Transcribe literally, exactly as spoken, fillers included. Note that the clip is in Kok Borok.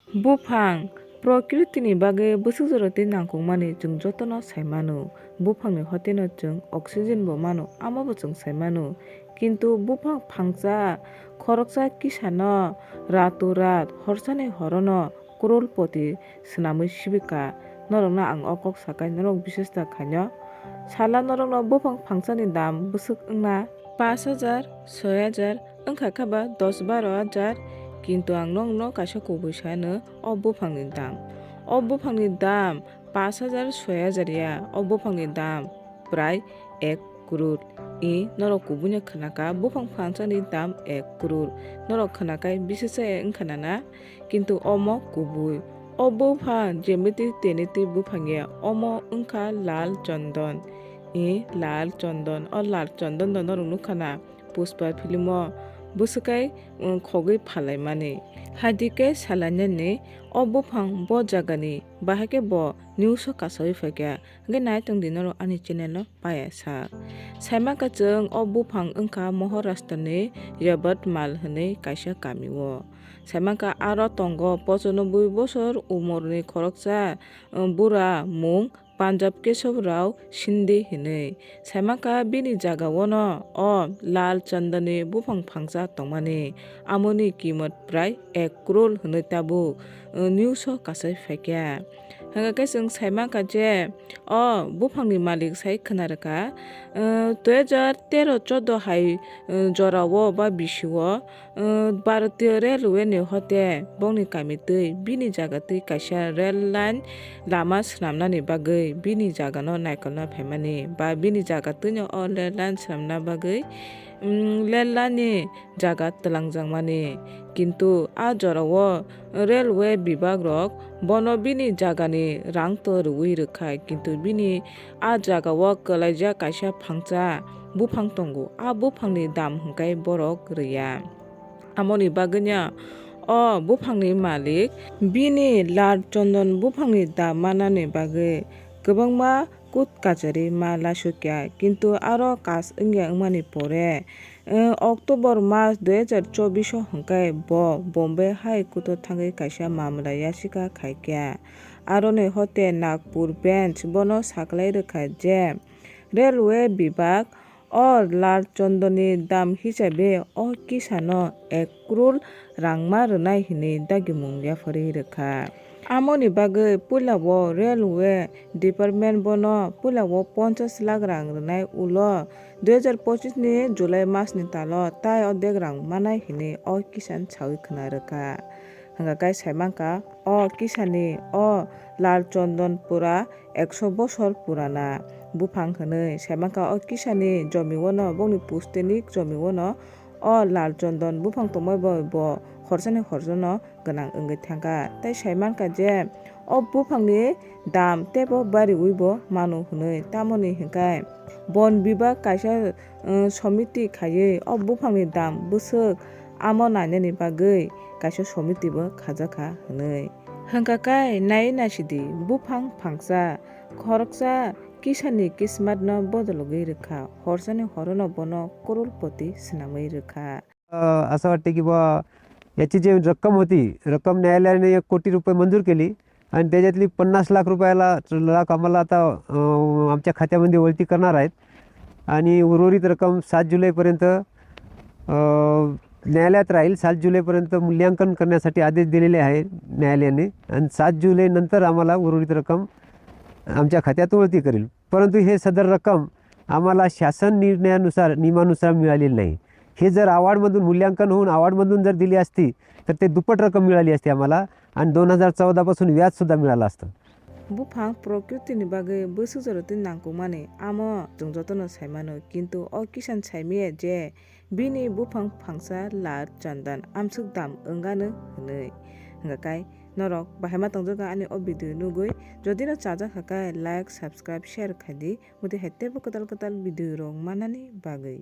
Buphang, prokriti ni bagwi bwswk jora tei nangkukmani chwng jotono sai mano. Buphangni hoteno chwng oxygen bo mano, amo bo chwng sai mano. Kintu buphang phangsa khoroksa kisano rato rat, horsani horono crorepoti swnamwi sibika. Norokno ang o kok sakai, norok bisesta khaino. Sala norokno buphang phangsani dam bwswk wngna? Pash hajar, soi hajar, wngkha khe ba dos baro hajar, kintu ang nokno kaisa kubui sano, o buphangni dam. O buphangni dam pash hajar, soi hajar ya, o buphangni dam prai ek crore. I norok kubuino khwnaka, buphang phangsani dam ek crore. Norok khwnakai bisesa wngkha nana, kintu omo kubui. O buphang jemiti teniti buphang ya, omo wngkha lal chondon. I lal chondon, o lal chondon no norok nukha na? Pushpa film o bwswkai, um, khogwi phalaimani. Haidike salainani o buphang bo jagani, bahai khe bo news o kasawi phaikha. Hwnkhe nai tongdi norok ani channel o paya sak. Saimaka chwng o buphang wngkha Maharashtra ni Yavatmal hwnwi kaisa kami o. Saimaka aro tongo pochonoboi bosor umor ni khoroksa, um, bura mung Punjab Keshav Rao Shinde hinwi. Saimaka bini jaga ono o lal chandani buphang phangsa tongmani, amoni kimot prai ek crore hinwi tabuk, uh, news o kasai phaikha. Hwnkha khe chwng saimaka je o buphangni malik sai khwnarwkha, uh, dui hajar tero chordo hai, uh, jorao ba bisio, uh, Bharatiya Railway ni hote bongni kami twi bini jaga twi kaisa rail line lama swnamnani bagwi bini jagano naikolna phaimani ba bini jaga twino o rail line swnamna bagwi, um, rail line ni jaga twlangjakmani. Kintu a jorao railway bibak rok bono bini jagani rang to rwui rwkha, kintu bini a jagao kwlaijak kaisa phangsa buphang tongo, a buphangni dam hwnkhe borok rwya. Amoni bagwino o buphangni malik bini lal chondon buphangni dam manani bagwi kwbangma kut kachari ma lasukya, kintu aro kas wngya wngmani pore, eh, October mas dui hajar chobbish o hwnkhe bo Bombay High Court o thangwi kaisa mamla yachika khaikha. Aroni hote Nagpur bench bono saklai rwkha je railway bibak o lal chondoni dam hisabe o kisano ek crore rangma rwnai hinwi dagimung yapharwi rwkha. Amoni bagwi puilao railway department bono puilao ponchash lakh rang rwnai ulo dui hajar pochis ni July mas ni talo tai odek rang manai hinwi o kisan sawi khwna rwkha. Hwnkha khe saimankha o kisani o lal chondon pura ekso bosor purana buphang hinwi saimankha o kisani jomi ono bongni pustini jomi ono o lal chondon buphang tongmai bai bo horsani horjono gwnang wngwi thangkha. Tei saimankha je o buphangni dam teibo bariwi bo mano hinwi, tamoni hinkhe bon bibak kaisa, um, somiti khaiwi o buphangni dam bwswk amo nainani bagwi kaisa somiti bo khajakha hinwi. Hwnkha khe nai naisidi buphang phangsa khoroksa kisani kismat no bodologwi rwkha, horsani horono bono crorepoti swnamwi rwkha. अ, असं वाटते की बुवा, याची जी रक्कम होती, रक्कम न्यायालयाने एक कोटी रुपये मंजूर केली आणि त्याच्यातली पन्नास लाख रुपयाला, लाख आम्हाला आता, अ, आमच्या खात्यामध्ये वळती करणार आहेत आणि उर्वरित रक्कम सात जुलैपर्यंत, अ, न्यायालयात राहील. सात जुलैपर्यंत मूल्यांकन करण्यासाठी आदेश दिलेले आहे न्यायालयाने आणि सात जुलैनंतर आम्हाला उर्वरित रक्कम आमच्या खात्यात वळती करेल. परंतु हे सदर रक्कम आम्हाला शासन निर्णयानुसार, नियमानुसार मिळालेली नाही. हे जर अवॉर्डमधून मूल्यांकन होऊन अवॉर्डमधून जर दिली असती, तर ते दुप्पट रक्कम मिळाली असती आम्हाला आणि दोन हजार चौदा पासून व्याज सुद्धा मिळालं असतं. Buphang prokriti ni bagwi bwswk jora twi nangkukmani amo chwng jotono sai mano, kintu o kisan sai maya je bini buphang phangsa Lal Chandan amswk dam wngano hwnwi. Hwnkha khe norok bahai ma tongjakha ani o video nugwi, jodi no chajak kha khe like, subscribe, share khai di, mudi hai teibo kwtal kwtal video rok manani bagwi.